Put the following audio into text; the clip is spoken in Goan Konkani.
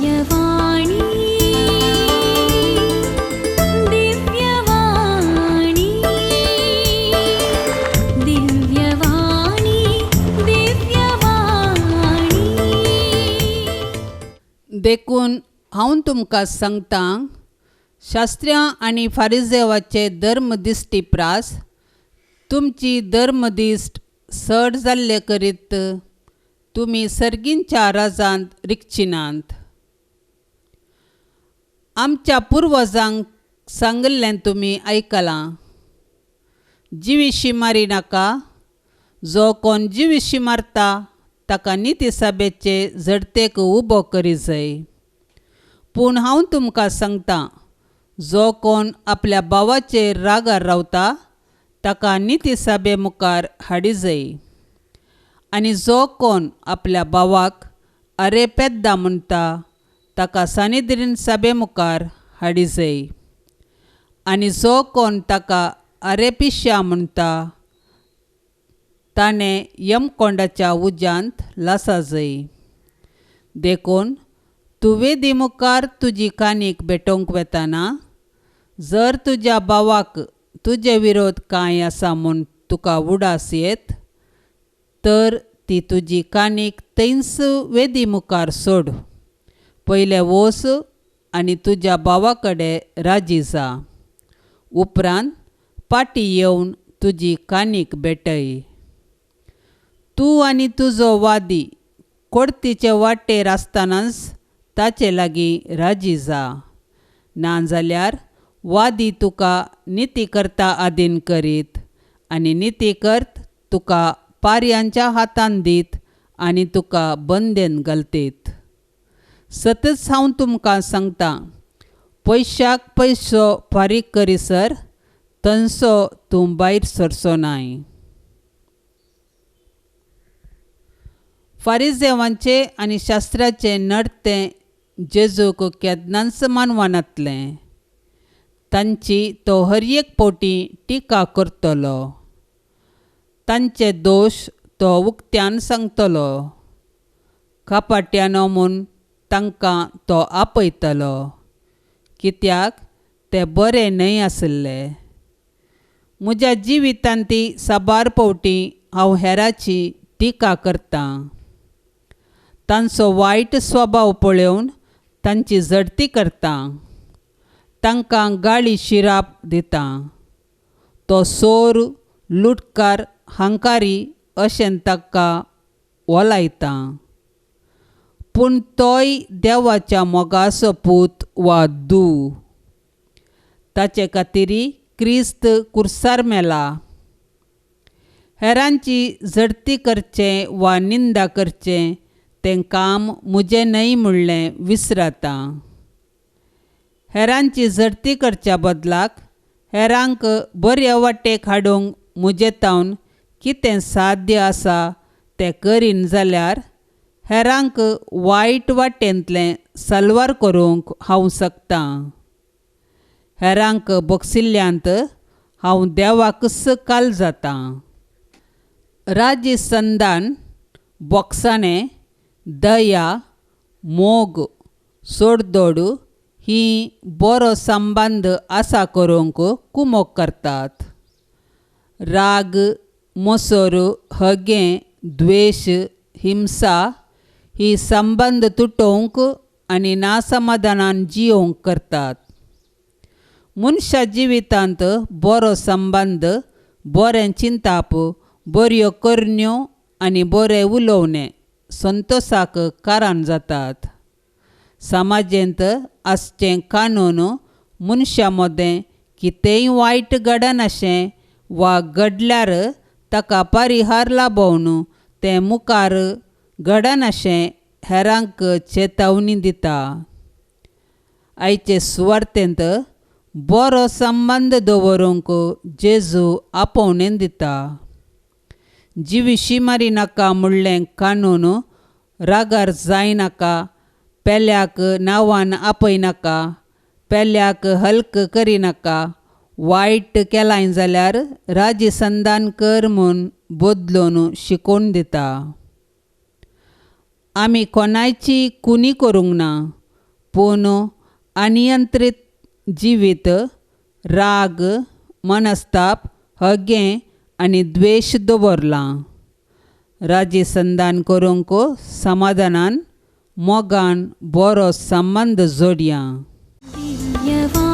दिव्यवाणी दिव्यवाणी दिव्यवाणी दिव्यवाणी. देखून हांव तुमकां सांगतां, शास्त्र्यां आनी फारिजेवाचे धर्मदिश्टी प्रास तुमची धर्मदिश्ट सड जाल्ले करीत तुमी सर्गींच्या राजांत रिगचिनात. आमच्या पुर्वजांक सांगिल्लें तुमी आयकलां, जिविशी मारी नाका, जो कोण जिविशी मारता ताका निती सभेचे झडतेक उबो करी जाय. पूण हांव तुमकां सांगतां, जो कोण आपल्या भावाचेर रागार रावता ताका निती सभे मुखार हाडी जाय, आनी जो कोण आपल्या भावाक अरे पेद्दा म्हणटा ताका सानिद्रीन सभे मुखार हाडी जाय, आनी जो कोण ताका अरे पिश्या म्हणटा ताणें यमकोंडाच्या उज्यांत लासा जाय. देखून तूं वेदी मुखार तुजी कानीक भेटोवंक वेताना जर तुज्या भावाक तुजे विरोध कांय आसा म्हूण तुका उडास येत तर ती तुजी कानीक थंयच वेदी मुखार सोड. पयलें वच आनी तुज्या भावा कडेन राजी जा, उपरांत पाटी येवन तुजी कानीक भेटय. तूं आनी तुजो वादी कोडतीचे वाटेर आसतनाच ताचे लागीं राजी जा, नाजाल्यार वादी तुका निती करता आदीन करीत आनी निती करत तुका पारयांच्या हातान दीत आनी तुका बंदेन घालतीत. सतच हांव तुमकां सांगतां, पयशाक पयसो फारीक करीसर थंयसो तूं भायर सरचो नाय. फारिजेवांचे आनी शास्त्राचें नडतें जेजूक केन्नाच मानवनातलें. तांची तो हर एक फावटी टिका करतलो, तांचे दोश तो उक्त्यान सांगतलो, कपाट्यानो म्हूण तांकां तो आपयतलो, कित्याक ते बरे न्हय आशिल्ले. म्हज्या जिवितांत ती साबार फावटी हांव हेराची टिका करतां, तांचो वायट स्वभाव पळोवन तांची झडती करतां, तांकां गाळी शिराप दितां. तो सोर, लुटकार, हंकारी अशें ताका ओलायतां, पूण तोय देवाच्या मोगाचो पूत वा धूव. ताचे खातीर क्रिस्त कुर्सार मेला. हेरांची झडती करचें वा निंदा करचें तें काम म्हजें न्हय म्हणलें विसरतां. हेरांची झडती करच्या बदलाक हेरांक बऱ्या वाटेक हाडूंक म्हजे तावन कितें साध्य आसा तें करीन जाल्यार हेरांक वायट वाटेंतलें सलवार करूंक हांव शकतां. हेरांक बक्षिल्ल्यांत हांव देवाकच काल जातां. राजसंधान, बोक्साणें, दया, मोग, सोडदोड ही बरो संबंद आसा करूंक कुमोक करतात. राग, मोसर, हगें, द्वेश, हिंसा ही संबंद तुटोवंक आनी नासमाधानान जियोवंक करतात. मनशा जिवितांत बरो संबंद, बरें चिंताप, बऱ्यो करण्यो आनी बरें उलोवणें संतोशाक कारण जातात. समाजेंत आसचें कानून मनशां मदें कितेंय वायट घडनाशें वा घडल्यार ताका परिहार लाबोवन तें मुखार घडनाशें हेरांक चेतावणी दिता. आयचे सुवार्तेंत बरो संबंद दवरूंक जेजू आपोवणें दिता. जिविशी मारी नाका म्हणलें कानून रागार जायनाका, पेल्याक नांवान आपयनाका, पेल्याक हल्क करिनाका, वायट केलाय जाल्यार राजसंधान कर म्हूण बदलून शिकोवन दिता. आमी कोणायची कुनी करूंक ना, पूण अनियंत्रीत जिवीत राग, मनस्ताप, हगें आनी द्वेश दवरलां. राजीसंधान करूंक समाधानान मोगान बरो संबंद जोडया. दिव्यवाणी.